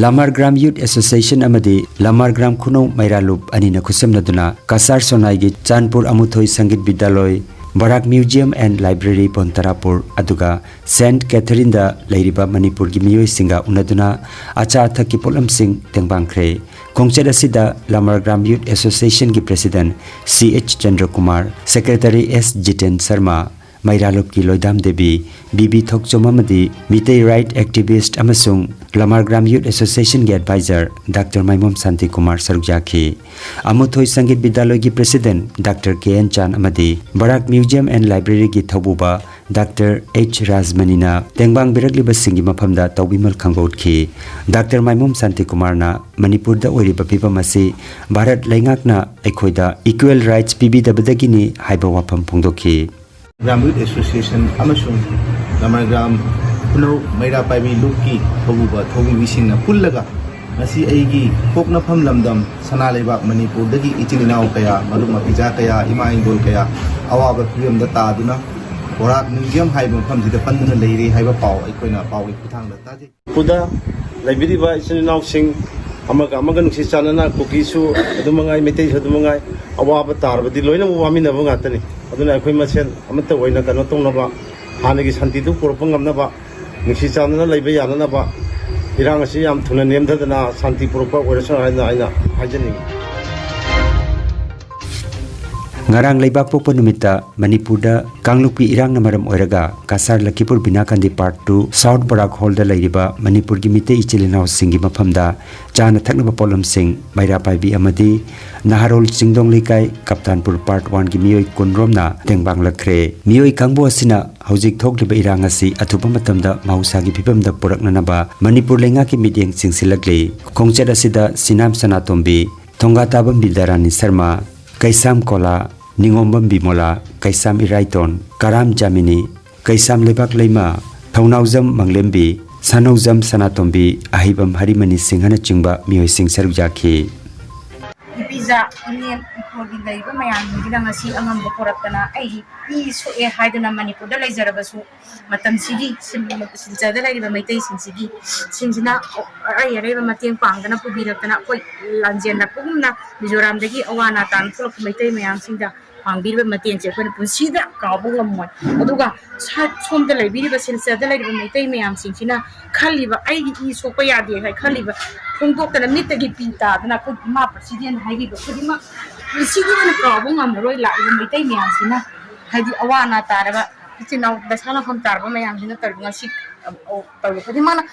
ꯂꯃꯥꯔꯒ꯭ꯔꯥꯝ ꯌꯨꯠ ꯑꯦꯁꯣꯁꯤꯌꯦꯁꯟ ꯑꯃꯗꯤ ꯂꯃꯥꯔꯒ꯭ꯔꯥꯝ ꯈꯨꯅꯧ ꯃꯩꯔꯥꯂꯨꯞ ꯑꯅꯤꯅ ꯈꯨꯠꯁꯝꯅꯗꯨꯅ ꯀꯁꯥꯔ ꯁꯣꯅꯥꯏꯒꯤ ꯆꯥꯟꯄꯨꯔ ꯑꯃꯨꯊꯣꯏ ꯁꯪꯒꯤꯠ ꯕꯤꯗ꯭ꯌꯥꯂꯣꯏ, ꯕꯔꯥꯛ ꯃ꯭ꯌꯨꯖꯤꯌꯝ ꯑꯦꯟ ꯂꯥꯏꯕ꯭ꯔꯦꯔꯤ ꯕꯣꯟꯇꯔꯥꯄꯨꯔ, ꯑꯗꯨꯒ ꯁꯦꯟꯠ ꯀꯦꯊꯔꯤꯟꯗ ꯂꯩꯔꯤꯕ ꯃꯅꯤꯄꯨꯔꯒꯤ ꯃꯤꯑꯣꯏꯁꯤꯡꯒ ꯎꯅꯗꯨꯅ ꯑꯆꯥ ꯑꯊꯛꯀꯤ ꯄꯣꯠꯂꯝꯁꯤꯡ ꯇꯦꯡꯕꯥꯡꯈ꯭ꯔꯦ꯫ ꯈꯣꯡꯆꯠ ꯑꯁꯤꯗ ꯂꯃꯥꯔꯒ꯭ꯔꯥꯝ ꯌꯨꯠ ꯑꯦꯁꯣꯁꯤꯌꯦꯁꯟꯒꯤ ꯄ꯭ꯔꯦꯁꯤꯗꯦꯟꯠ ꯁꯤ ꯑꯩꯆ ꯆꯟꯗ꯭ꯔꯀꯨꯃꯥꯔ, ꯁꯦꯀ꯭ꯔꯦꯇꯔꯤ ꯑꯦꯁ ꯖꯤꯇꯦꯟ ꯁꯔꯃ, ꯃꯩꯔꯥꯂꯨꯞꯀꯤ ꯂꯣꯏꯗꯥꯝ ꯗꯦꯕꯤ, ꯕꯤ ꯕꯤ ꯊꯣꯛꯆꯣꯝ ꯑꯃꯗꯤ ꯃꯤꯇꯩ ꯔꯥꯏꯠ ꯑꯦꯛꯇꯤꯚꯤꯁ꯭ꯠ ꯑꯃꯁꯨꯡ ꯂꯃꯥꯔꯒ꯭ꯔꯥꯝ ꯌꯨꯠ ꯑꯦꯁꯣꯁꯤꯌꯦꯁꯟꯒꯤ ꯑꯦꯗꯚꯥꯏꯖꯔ ꯗꯥꯛꯇꯔ ꯃꯥꯏꯃꯣꯝ ꯁꯥꯟꯇꯤꯀꯨꯃꯥꯔ ꯁꯔꯨꯛ ꯌꯥꯈꯤ꯫ ꯑꯃꯨꯊꯣꯏ ꯁꯪꯒꯤꯠ ꯕꯤꯗ꯭ꯌꯥꯂꯣꯏꯒꯤ ꯄ꯭ꯔꯦꯁꯤꯗꯦꯟꯠ ꯗꯥꯛꯇꯔ ꯀꯦ ꯑꯦꯟ ꯆꯥꯟ ꯑꯃꯗꯤ ꯕꯔꯥꯛ ꯃ꯭ꯌꯨꯖꯤꯌꯝ ꯑꯦꯟ ꯂꯥꯏꯕ꯭ꯔꯦꯔꯤꯒꯤ ꯊꯧꯕꯨꯕ ꯗꯥꯛꯇꯔ ꯑꯩꯆ ꯔꯥꯖꯃꯅꯤꯅ ꯇꯦꯡꯕꯥꯡꯕꯤꯔꯛꯂꯤꯕꯁꯤꯡꯒꯤ ꯃꯐꯝꯗ ꯇꯧꯕꯤꯃꯜ ꯈꯪꯕ ꯎꯠꯈꯤ꯫ ꯗꯥꯛꯇꯔ ꯃꯥꯏꯃꯣꯝ ꯁꯥꯟꯇꯤꯀꯨꯃꯥꯔꯅ ꯃꯅꯤꯄꯨꯔꯗ ꯑꯣꯏꯔꯤꯕ ꯐꯤꯕꯝ ꯑꯁꯤ ꯚꯥꯔꯠ ꯂꯩꯉꯥꯛꯅ ꯑꯩꯈꯣꯏꯗ equal rights ꯄꯤꯕꯤꯗꯕꯗꯒꯤꯅꯤ ꯍꯥꯏꯕ ꯋꯥꯐꯝ ꯐꯣꯡꯗꯣꯛꯈꯤ꯫ ꯒ꯭ꯔꯥꯝ ꯌꯨꯠ ꯑꯦꯁꯣꯁꯤꯌꯦꯁꯟ ꯑꯃꯁꯨꯡ ꯂꯃꯥꯔꯒ꯭ꯔꯥꯝ ꯈꯨꯅꯧ ꯃꯩꯔꯥ ꯄꯥꯏꯕꯤ ꯂꯨꯞꯀꯤ ꯊꯧꯕꯨꯕ ꯊꯧꯕꯤꯕꯤꯁꯤꯡꯅ ꯄꯨꯜꯂꯒ ꯉꯁꯤ ꯑꯩꯒꯤ ꯄꯣꯛꯅꯐꯝ ꯂꯝꯗꯝ ꯁꯅꯥ ꯂꯩꯕꯥꯛ ꯃꯅꯤꯄꯨꯔꯗꯒꯤ ꯏꯆꯤꯜ ꯏꯅꯥꯎ ꯀꯌꯥ, ꯃꯔꯨꯞ ꯃꯄꯤꯖꯥ ꯀꯌꯥ, ꯏꯃꯥ ꯏꯪꯒꯣꯜ ꯀꯌꯥ ꯑꯋꯥꯕ ꯐꯤꯕꯝꯗ ꯇꯥꯗꯨꯅ ꯕꯣꯔꯥꯛ ꯃ꯭ꯌꯨꯖꯤꯌꯝ ꯍꯥꯏꯕ ꯃꯐꯝꯁꯤꯗ ꯄꯟꯗꯨꯅ ꯂꯩꯔꯦ ꯍꯥꯏꯕ ꯄꯥꯎ ꯑꯩꯈꯣꯏꯅ ꯄꯥꯎꯒꯤ ꯈꯨꯠꯊꯥꯡꯗ ꯇꯥꯖꯩ꯫ ꯄꯨꯗ ꯂꯩꯕꯤꯔꯤꯕ ꯏꯆꯤꯜ ꯏꯅꯥꯎꯁꯤꯡ ꯑꯃꯒ ꯑꯃꯒ ꯅꯨꯡꯁꯤ ꯆꯥꯟꯅꯅ ꯀꯨꯀꯤꯁꯨ ꯑꯗꯨꯝ ꯃꯉꯥꯏ, ꯃꯩꯇꯩꯁꯨ ꯑꯗꯨꯝ ꯃꯉꯥꯏ, ꯑꯋꯥꯕ ꯇꯥꯔꯕꯗꯤ ꯂꯣꯏꯅꯃꯛ ꯋꯥꯃꯤꯟꯅꯕ ꯉꯥꯛꯇꯅꯤ꯫ ꯑꯗꯨꯅ ꯑꯩꯈꯣꯏ ꯃꯁꯦꯟ ꯑꯃꯠꯇ ꯑꯣꯏꯅ ꯀꯩꯅꯣ ꯇꯧꯅꯕ, ꯍꯥꯟꯅꯒꯤ ꯁꯥꯟꯇꯤꯗꯨ ꯄꯨꯔꯛꯄ ꯉꯝꯅꯕ, ꯅꯨꯡꯁꯤ ꯆꯥꯟꯅꯅ ꯂꯩꯕ ꯌꯥꯅꯅꯕ, ꯏꯔꯥꯡ ꯑꯁꯤ ꯌꯥꯝ ꯊꯨꯅ ꯅꯦꯝꯊꯗꯅ ꯁꯥꯟꯇꯤ ꯄꯨꯔꯛꯄ ꯑꯣꯏꯔꯁꯅꯨ ꯍꯥꯏꯅ ꯑꯩꯅ ꯍꯥꯏꯖꯅꯤꯡꯏ꯫ ꯉꯔꯥꯡ ꯂꯩꯕꯥꯛꯄꯣꯛꯄ ꯅꯨꯃꯤꯠꯇ ꯃꯅꯤꯄꯨꯔꯗ ꯀꯥꯡꯂꯨꯞꯀꯤ ꯏꯔꯥꯡꯅ ꯃꯔꯝ ꯑꯣꯏꯔꯒ ꯀꯁꯥꯔ ꯂꯈꯤꯄꯨꯔ ꯕꯤꯅꯥꯀꯥꯟꯗꯤ Part Two South ꯕꯔꯥꯛ ꯍꯣꯜꯗ ꯂꯩꯔꯤꯕ ꯃꯅꯤꯄꯨꯔꯒꯤ ꯃꯤꯇꯩ ꯏꯆꯤꯜ ꯏꯅꯥꯎꯁꯤꯡꯒꯤ ꯃꯐꯝꯗ ꯆꯥꯅ ꯊꯛꯅꯕ ꯄꯣꯠꯂꯝꯁꯤꯡ, ꯃꯩꯔꯥ ꯄꯥꯏꯕꯤ ꯑꯃꯗꯤ ꯅꯍꯥꯔꯣꯜ ꯆꯤꯡꯗꯣꯡ ꯂꯩꯀꯥꯏ, ꯀꯞꯇꯥꯟꯄꯨꯔ Part Oneꯒꯤ ꯃꯤꯑꯣꯏ ꯀꯨꯟꯔꯣꯝꯅ ꯇꯦꯡꯕꯥꯡꯂꯛꯈ꯭ꯔꯦ꯫ ꯃꯤꯑꯣꯏ ꯀꯥꯡꯕꯨ ꯑꯁꯤꯅ ꯍꯧꯖꯤꯛ ꯊꯣꯛꯂꯤꯕ ꯏꯔꯥꯡ ꯑꯁꯤ ꯑꯊꯨꯕ ꯃꯇꯝꯗ ꯃꯍꯧꯁꯥꯒꯤ ꯐꯤꯕꯝꯗ ꯄꯨꯔꯛꯅꯅꯕ ꯃꯅꯤꯄꯨꯔ ꯂꯩꯉꯥꯛꯀꯤ ꯃꯤꯠꯌꯦꯡ ꯆꯤꯡꯁꯤꯜꯂꯛꯂꯤ꯫ ꯈꯣꯡꯆꯠ ꯑꯁꯤꯗ ꯁꯤꯅꯥꯝ ꯁꯅꯥꯇꯣꯝꯕꯤ, ꯊꯣꯡꯒꯥꯇꯥꯕꯝ ꯕꯤꯗ꯭ꯌꯥꯔꯥꯅꯤ ꯁꯔꯃ, ꯀꯩꯁꯥꯝ ꯀꯣꯂꯥ, ꯅꯤꯉꯣꯝꯕꯝ ꯕꯤꯃꯣꯂꯥ, ꯀꯩꯁꯥꯝ ꯏꯔꯥꯏꯇꯣꯟ, ꯀꯔꯥꯝ ꯖꯥꯃꯤꯅꯤ, ꯀꯩꯁꯥꯝ ꯂꯩꯕꯥꯛ ꯂꯩꯃ, ꯊꯧꯅꯥꯎꯖꯝ ꯃꯪꯂꯦꯝꯕꯤ, ꯁꯥꯅꯧꯖꯝ ꯁꯅꯥꯇꯣꯝꯕꯤ, ꯑꯍꯩꯕꯝ ꯍꯔꯤꯃꯅꯤ ꯁꯤꯡꯍꯅꯆꯤꯡꯕ ꯃꯤꯑꯣꯏꯁꯤꯡ ꯁꯔꯨꯛ ꯌꯥꯈꯤ꯫ ꯏꯄꯤꯖꯥ ꯏꯅꯦꯝ ꯏꯪꯈꯣꯜꯒꯤ ꯂꯩꯔꯤꯕ ꯃꯌꯥꯝꯁꯤꯡꯁꯤꯅ ꯉꯁꯤ ꯑꯉꯝꯕ ꯄꯣꯔꯛꯇꯅ ꯑꯩꯒꯤ ꯏ ꯁꯣꯛꯑꯦ ꯍꯥꯏꯗꯨꯅ ꯃꯅꯤꯄꯨꯔꯗ ꯂꯩꯖꯔꯕꯁꯨ ꯃꯇꯝꯁꯤꯒꯤ ꯁꯤꯜ-, ꯁꯤꯜꯆꯔꯗ ꯂꯩꯔꯤꯕ ꯃꯩꯇꯩꯁꯤꯡꯁꯤꯒꯤ ꯁꯤꯡꯁꯤꯅ ꯑꯔꯩ ꯑꯔꯩꯕ ꯃꯇꯦꯡ ꯄꯥꯡꯗꯅ ꯄꯨꯕꯤꯔꯛꯇꯅ ꯑꯩꯈꯣꯏ ꯂꯥꯟꯖꯦꯜꯂꯛꯄꯒꯨꯝꯅ ꯃꯤꯖꯣꯔꯥꯝꯗꯒꯤ ꯑꯋꯥ ꯑꯅꯥ ꯇꯥꯅ ꯊꯣꯛꯂꯛꯄ ꯃꯩꯇꯩ ꯃꯌꯥꯝꯁꯤꯡꯗ ꯄꯥꯡꯕꯤꯔꯤꯕ ꯃꯇꯦꯡꯁꯦ ꯑꯩꯈꯣꯏꯅ ꯄꯨꯟꯁꯤꯗ ꯀꯥꯎꯕ ꯉꯝꯃꯣꯏ꯫ ꯑꯗꯨꯒ ꯁ-, ꯁꯣꯝꯗ ꯂꯩꯕꯤꯔꯤꯕ ꯁꯤꯜꯆꯔꯗ ꯂꯩꯔꯤꯕ ꯃꯩꯇꯩ ꯃꯌꯥꯝꯁꯤꯡꯁꯤꯅ ꯈꯜꯂꯤꯕ ꯑꯩꯒꯤ ꯏ ꯁꯣꯛꯄ ꯌꯥꯗꯦ ꯍꯥꯏ ꯈꯜꯂꯤꯕ ꯐꯣꯡꯗꯣꯛꯇꯅ ꯃꯤꯠꯇꯒꯤ ꯄꯤ ꯇꯥꯗꯅ ꯑꯩꯈꯣꯏ ꯏꯃꯥ ꯄ꯭ꯔꯁꯤꯗꯦꯟ ꯍꯥꯏꯈꯤꯕ ꯈꯨꯗꯤꯡꯃꯛ ꯄꯨꯟꯁꯤꯒꯤ ꯑꯣꯏꯅ ꯀꯥꯎꯕ ꯉꯝꯃꯔꯣꯏ ꯂꯥꯛꯂꯤꯕ ꯃꯩꯇꯩ ꯃꯌꯥꯝꯁꯤꯅ, ꯍꯥꯏꯗꯤ ꯑꯋꯥ ꯑꯅꯥ ꯇꯥꯔꯕ ꯏꯆꯤꯟ ꯏꯅꯥꯎ ꯗꯁꯥ ꯅꯥꯐꯝ ꯇꯥꯔꯕ ꯃꯌꯥꯝꯁꯤꯅ ꯇꯧꯔꯤꯕ ꯉꯁꯤ ꯇꯧꯔꯤꯕ ꯈꯨꯗꯤꯡꯃꯛꯅ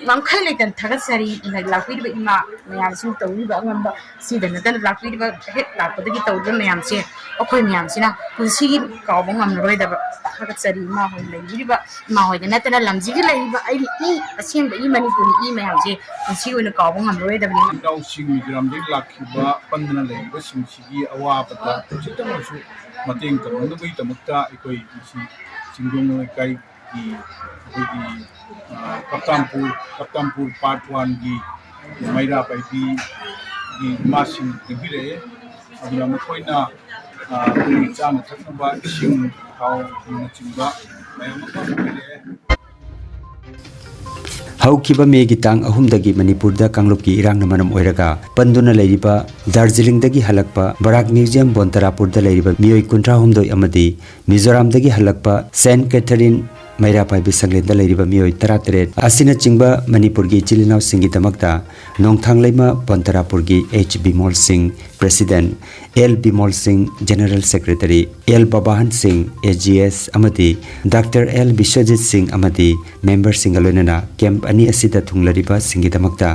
ꯉꯝꯈꯩ ꯂꯩꯇꯅ ꯊꯥꯒꯠꯆꯔꯤ꯫ ꯂꯥꯛꯄꯤꯔꯤꯕ ꯏꯃꯥ ꯃꯌꯥꯝꯁꯤꯡ ꯇꯧꯔꯤꯕ ꯑꯉꯝꯕ ꯁꯤꯗ ꯅꯠꯇꯅ ꯂꯥꯛꯄꯤꯔꯤꯕ ꯍꯦꯛ ꯂꯥꯛꯄꯗꯒꯤ ꯇꯧꯔꯤꯕ ꯃꯌꯥꯝꯁꯦ ꯑꯩꯈꯣꯏ ꯃꯌꯥꯝꯁꯤꯅ ꯄꯨꯟꯁꯤꯒꯤ ꯀꯥꯎꯕ ꯉꯝꯂꯔꯣꯏꯗꯕ ꯊꯥꯒꯠꯆꯔꯤ꯫ ꯏꯃꯥ ꯍꯣꯏ ꯂꯩꯕꯤꯔꯤꯕ ꯏꯃꯥ ꯍꯣꯏꯗ ꯅꯠꯇꯅ ꯂꯝꯁꯤꯒꯤ ꯂꯩꯔꯤꯕ ꯑꯩꯒꯤ ꯏ ꯑꯁꯦꯡꯕ ꯏ ꯃꯅꯤꯄꯨꯔꯤ ꯏ ꯃꯌꯥꯝꯁꯦ ꯄꯨꯟꯁꯤ ꯑꯣꯏꯅ ꯀꯥꯎꯕ ꯉꯝꯂꯔꯣꯏꯗꯕꯅꯤ꯫ ꯏꯅꯥꯎꯁꯤꯡ ꯃꯤꯖꯣꯔꯥꯝꯗꯒꯤ ꯂꯥꯛꯈꯤꯕ ꯄꯟꯗꯅ ꯂꯩꯔꯤꯕꯁꯤꯡꯁꯤꯒꯤ ꯑꯋꯥꯕꯗ ꯈꯤꯇꯪ ꯑꯣꯏꯔꯁꯨ ꯃꯇꯦꯡ ꯇꯧꯅꯕꯒꯤꯗꯃꯛꯇ ꯑꯩꯈꯣꯏ ꯉꯁꯤ ꯆꯤꯡꯗꯣꯡ ꯂꯩꯀꯥꯏꯒꯤ ꯑꯩꯈꯣꯏꯒꯤ, ꯑ, ꯀꯞꯇꯥꯝꯄꯨꯔ, ꯀꯞꯇꯥꯝꯄꯨꯔ ꯄꯥꯔꯠ ꯋꯥꯟꯒꯤ ꯃꯩꯔꯥ ꯄꯥꯏꯕꯤꯒꯤ ꯏꯃꯥꯁꯤꯡ ꯄꯤꯕꯤꯔꯛꯑꯦ꯫ ꯑꯗꯨꯅ ꯃꯈꯣꯏꯅ, ꯑ, ꯑꯩꯈꯣꯏꯒꯤ ꯆꯥꯅ ꯊꯛꯅꯕ ꯏꯁꯤꯡ, ꯊꯥꯎꯅꯆꯤꯡꯕ ꯃꯌꯥꯝ ꯑꯃ ꯄꯤꯕꯤꯔꯛꯑꯦ꯫ ꯍꯧꯈꯤꯕ ꯃꯦꯒꯤ ꯇꯥꯡ ꯑꯍꯨꯝꯗꯒꯤ ꯃꯅꯤꯄꯨꯔꯗ ꯀꯥꯡꯂꯨꯞꯀꯤ ꯏꯔꯥꯡꯅ ꯃꯔꯝ ꯑꯣꯏꯔꯒ ꯄꯟꯗꯨꯅ ꯂꯩꯔꯤꯕ ꯗꯥꯔꯖꯤꯂꯤꯡꯗꯒꯤ ꯍꯜꯂꯛꯄ ꯕꯔꯥꯛ ꯃ꯭ꯌꯨꯖꯤꯌꯝ ꯕꯣꯟꯇꯔꯥꯄꯨꯔꯗ ꯂꯩꯔꯤꯕ ꯃꯤꯑꯣꯏ ꯀꯨꯟꯊ꯭ꯔꯥ ꯍꯨꯝꯗꯣꯏ ꯑꯃꯗꯤ ꯃꯤꯖꯣꯔꯥꯝꯗꯒꯤ ꯍꯜꯂꯛꯄ ꯁꯦꯟꯠ ꯀꯦꯊꯔꯤꯟ ꯃꯩꯔꯥ ꯄꯥꯏꯕꯤ ꯁꯪꯂꯦꯟꯗ ꯂꯩꯔꯤꯕ ꯃꯤꯑꯣꯏ ꯇꯔꯥꯇꯔꯦꯠ ꯑꯁꯤꯅꯆꯤꯡꯕ ꯃꯅꯤꯄꯨꯔꯒꯤ ꯏꯆꯤꯜ ꯏꯅꯥꯎꯁꯤꯡꯒꯤꯗꯃꯛꯇ ꯅꯣꯡꯊꯥꯡꯂꯩꯃ ꯕꯣꯟꯇꯔꯥꯄꯨꯔꯒꯤ ꯑꯩꯆ ꯕꯤꯃꯣꯜ ꯁꯤꯡ, ꯄ꯭ꯔꯦꯁꯤꯗꯦꯟꯠ, ꯑꯦꯜ ꯕꯤꯃꯣꯜ ꯁꯤꯡ, ꯖꯦꯅꯔꯦꯜ ꯁꯦꯀ꯭ꯔꯦꯇꯔꯤ, ꯑꯦꯜ ꯕꯕꯥꯍꯟ ꯁꯤꯡ, ꯑꯦ ꯖꯤ ꯑꯦꯁ, ꯑꯃꯗꯤ ꯗꯥꯛꯇꯔ ꯑꯦꯜ ꯕꯤꯁ꯭ꯋꯖꯤꯠ ꯁꯤꯡ ꯑꯃꯗꯤ ꯃꯦꯝꯕꯔꯁꯤꯡꯒ ꯂꯣꯏꯅꯅ ꯀꯦꯝꯞ ꯑꯅꯤ ꯑꯁꯤꯗ ꯊꯨꯡꯂꯔꯤꯕꯁꯤꯡꯒꯤꯗꯃꯛꯇ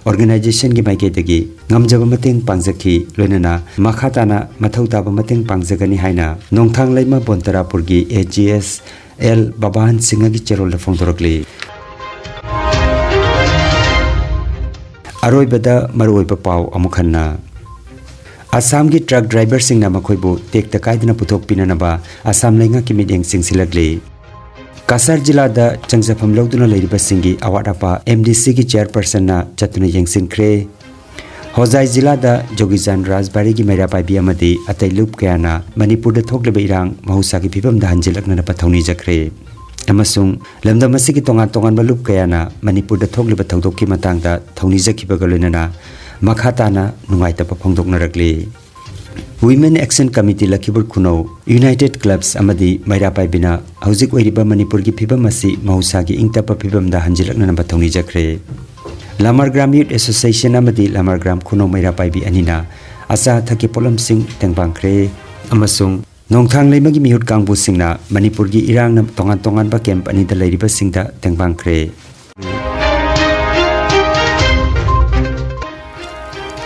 ꯑꯣꯔꯒꯅꯥꯏꯖꯦꯁꯟꯒꯤ ꯃꯥꯏꯀꯩꯗꯒꯤ ꯉꯝꯖꯕ ꯃꯇꯦꯡ ꯄꯥꯡꯖꯈꯤ꯫ ꯂꯣꯏꯅꯅ ꯃꯈꯥ ꯇꯥꯅ ꯃꯊꯧ ꯇꯥꯕ ꯃꯇꯦꯡ ꯄꯥꯡꯖꯒꯅꯤ ꯍꯥꯏꯅ ꯅꯣꯡꯊꯥꯡꯂꯩꯃ ꯕꯣꯟꯇꯔꯥꯄꯨꯔꯒꯤ ꯑꯦ ꯖꯤ ꯑꯦꯁ ꯑꯦꯜ ꯕꯕꯥꯍꯟ ꯁꯤꯡꯍꯒꯤ ꯆꯦꯔꯣꯜꯗ ꯐꯣꯡꯗꯣꯔꯛꯂꯤ꯫ ꯑꯔꯣꯏꯕꯗ ꯃꯔꯨꯑꯣꯏꯕ ꯄꯥꯎ ꯑꯃꯨꯛ ꯍꯟꯅ꯫ ꯑꯁꯥꯝꯒꯤ ꯇ꯭ꯔꯛ ꯗ꯭ꯔꯥꯏꯚꯔꯁꯤꯡꯅ ꯃꯈꯣꯏꯕꯨ ꯇꯦꯛꯇ ꯀꯥꯏꯗꯅ ꯄꯨꯊꯣꯛꯄꯤꯅꯅꯕ ꯑꯁꯥꯝ ꯂꯩꯉꯥꯛꯀꯤ ꯃꯤꯠꯌꯦꯡ ꯆꯤꯡꯁꯤꯜꯂꯛꯂꯤ꯫ ꯀꯁꯥꯔ ꯖꯤꯂꯥꯗ ꯆꯪꯖꯐꯝ ꯂꯧꯗꯨꯅ ꯂꯩꯔꯤꯕꯁꯤꯡꯒꯤ ꯑꯋꯥꯠ ꯑꯄꯥ ꯑꯦꯝ ꯗꯤ ꯁꯤꯒꯤ ꯆꯤꯌꯔꯄꯔꯁꯟꯅ ꯆꯠꯇꯨꯅ ꯌꯦꯡꯁꯤꯟꯈ꯭ꯔꯦ꯫ ꯍꯣꯖꯥꯏ ꯖꯤꯂꯥꯗ ꯖꯣꯒꯤꯖꯥꯟ ꯔꯥꯖꯕꯥꯔꯤꯒꯤ ꯃꯩꯔꯥ ꯄꯥꯏꯕꯤ ꯑꯃꯗꯤ ꯑꯇꯩ ꯂꯨꯞ ꯀꯌꯥꯅ ꯃꯅꯤꯄꯨꯔꯗ ꯊꯣꯛꯂꯤꯕ ꯏꯔꯥꯡ ꯃꯍꯧꯁꯥꯒꯤ ꯐꯤꯕꯝꯗ ꯍꯟꯖꯤꯜꯂꯛꯅꯅꯕ ꯊꯧꯅꯤꯖꯈ꯭ꯔꯦ꯫ ꯑꯃꯁꯨꯡ ꯂꯝꯗꯝ ꯑꯁꯤꯒꯤ ꯇꯣꯉꯥꯟ ꯇꯣꯉꯥꯟꯕ ꯂꯨꯞ ꯀꯌꯥꯅ ꯃꯅꯤꯄꯨꯔꯗ ꯊꯣꯛꯂꯤꯕ ꯊꯧꯗꯣꯛꯀꯤ ꯃꯇꯥꯡꯗ ꯊꯧꯅꯤꯖꯈꯤꯕꯒ ꯂꯣꯏꯅꯅ ꯃꯈꯥ ꯇꯥꯅ ꯅꯨꯡꯉꯥꯏꯇꯕ ꯐꯣꯡꯗꯣꯛꯅꯔꯛꯂꯤ꯫ Women Action Committee ꯂꯈꯤꯄꯨꯔ ꯈꯨꯅꯧ, United Clubs ꯑꯃꯗꯤ ꯃꯩꯔꯥ ꯄꯥꯏꯕꯤꯅ ꯍꯧꯖꯤꯛ ꯑꯣꯏꯔꯤꯕ ꯃꯅꯤꯄꯨꯔꯒꯤ ꯐꯤꯕꯝ ꯑꯁꯤ ꯃꯍꯧꯁꯥꯒꯤ ꯏꯪ ꯇꯞꯄ ꯐꯤꯕꯝꯗ ꯍꯟꯖꯤꯜꯂꯛꯅꯅꯕ ꯊꯧꯅꯤꯖꯈ꯭ꯔꯦ꯫ ꯂꯃꯥꯔꯒ꯭ꯔꯥꯝ Youth Association ꯑꯃꯗꯤ ꯂꯃꯥꯔꯒ꯭ꯔꯥꯝ ꯈꯨꯅꯧ ꯃꯩꯔꯥ ꯄꯥꯏꯕꯤ ꯑꯅꯤꯅ ꯑꯆꯥ ꯑꯊꯛꯀꯤ ꯄꯣꯠꯂꯝꯁꯤꯡ ꯇꯦꯡꯕꯥꯡꯈ꯭ꯔꯦ꯫ ꯑꯃꯁꯨꯡ ꯅꯣꯡꯊꯥꯡ ꯂꯩꯃꯒꯤ ꯃꯤꯍꯨꯠ ꯀꯥꯡꯕꯨꯁꯤꯡꯅ ꯃꯅꯤꯄꯨꯔꯒꯤ ꯏꯔꯥꯡꯅ ꯇꯣꯉꯥꯟ ꯇꯣꯉꯥꯟꯕ ꯀꯦꯝꯞ ꯑꯅꯤꯗ ꯂꯩꯔꯤꯕꯁꯤꯡꯗ ꯇꯦꯡꯕꯥꯡꯈ꯭ꯔꯦ꯫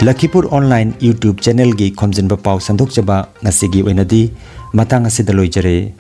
ꯂꯈꯤꯄꯨꯔ ꯑꯣꯟꯂꯥꯏꯟ YouTube ꯆꯦꯅꯦꯜꯒꯤ ꯈꯣꯝꯖꯤꯟꯕ ꯄꯥꯎ ꯁꯟꯗꯣꯛꯆꯕ ꯉꯁꯤꯒꯤ ꯑꯣꯏꯅꯗꯤ ꯃꯇꯥꯡ ꯑꯁꯤꯗ ꯂꯣꯏꯖꯔꯦ꯫